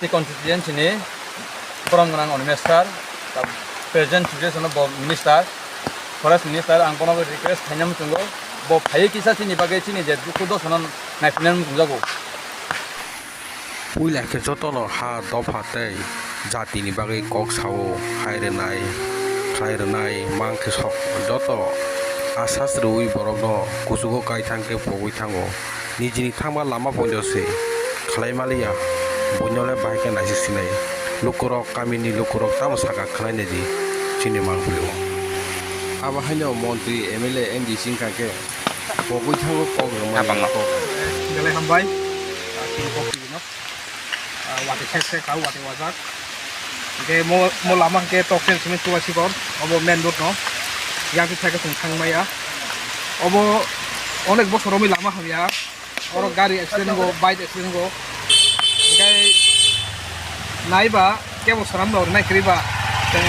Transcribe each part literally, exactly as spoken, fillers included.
Constituency ni borom gwnang Animesh sir, present situation bo minister, forest minister, ang bono request khaina muchungo, bo phaiwi kisa chini bagwi chini je dukhu dosono naiphinani muchungjago. Puila khe jotono ha dopha tei jatini bagwi kok sao, hai rwnai, khlai rwnai, mang khe sok joto asas rwui borokno kuchugo kai thang khe pogwi thango. Nijini thangma lama poito se khlai maliya, buino le bahai khe naisik sinai. Lukurok, kamini lukurok tamo saka khlai naidi chini mangpili o. Abo haino montri, M L A, M D C wngkha khe pogwi thango kok rwmani kok. Belai hambai, ah, chini kok twi no. Ah, watwi sek sek kha, watwi wajak. Hingke mo, mo lama hingke toksen simi Tulasikor, obo main road no. Yang khe thangmaya. Obo onek bosor romwi lama hamya. Oro gari accident go, bike accident go. Hingke naiba kebo swnam no rwnai kwrwi ba. Tei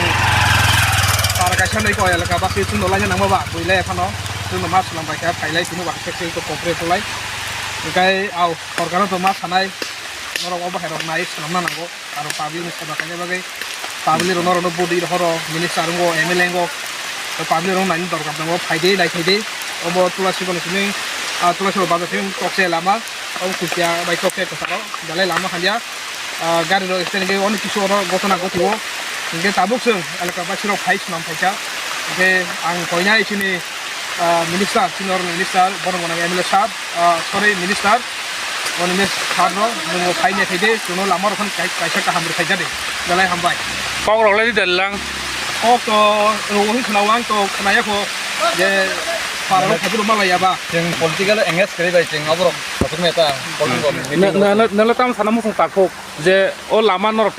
para kaisa nai ko elaka basi chwng no laina nangma ba, builai phano. Chwng no ma swnam bai kha, phailai simi watwi sek sek to complete khlai. Hingke au sorkar no to ma sanai. Norok o bahai rok nai swnamna nango, aro public ni seba khaina bagwi public rok norok no budi rohoro, minister wngkho, M L A wngkho, public rok naini dorkar tongo, phaidi naithaidi. Obo Tulasikor ni simi, ah, Tulasikor bazar simi tokse lama, obo kuchia bai tokse kwcharo belai lama hamya, ah, gari rok stand khe onek kisu oro gotona gotio, hingke tabuk chwng elaka basi rok phai swnam phaikha, hingke ang koinai chini, ah, minister, senior minister, borom gwnang M L A sir, ah, sorry, minister, Animesh sir no, nwng bo phai naithaidi, chwngno lama rok phano kai-, kaisa kaham rwkhaijadi. Belai hambai. Kok rok lai di dal lang. Kok to rw hin khna wang to khna yakho je para rok phaibo rw malai ya ba. Chwng political engage kwrwi bai chwng aborok kotor meta political meeting. Nwng le tam sana muchung takhuk je o lama norok